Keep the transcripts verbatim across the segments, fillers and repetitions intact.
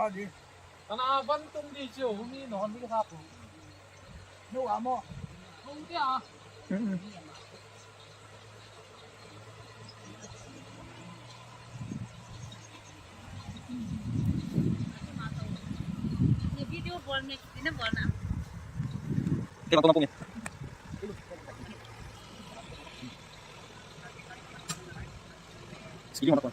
Kana van tung di chiu, hung ni non ni kha pu. Nu amo. Hung dia. ये video ball में कितने बॉल ना? Sige, muna po.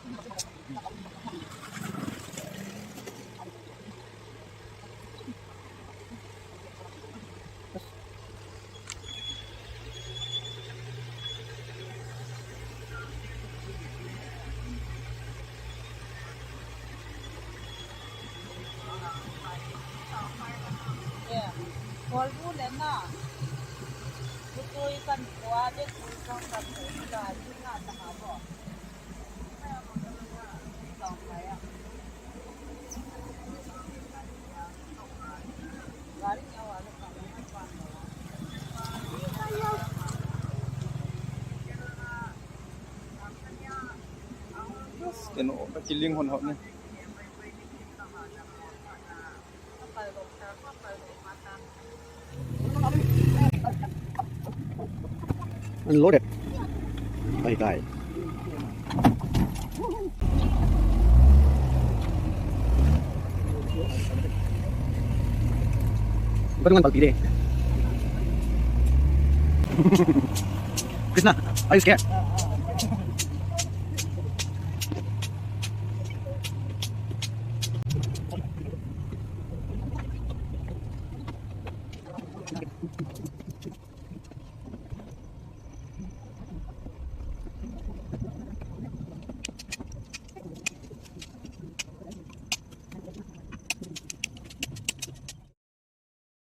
Keno, kiling hon hon ne. Unloaded. Kai, kai. Bukan dengan palpire. Krishna, are you scared?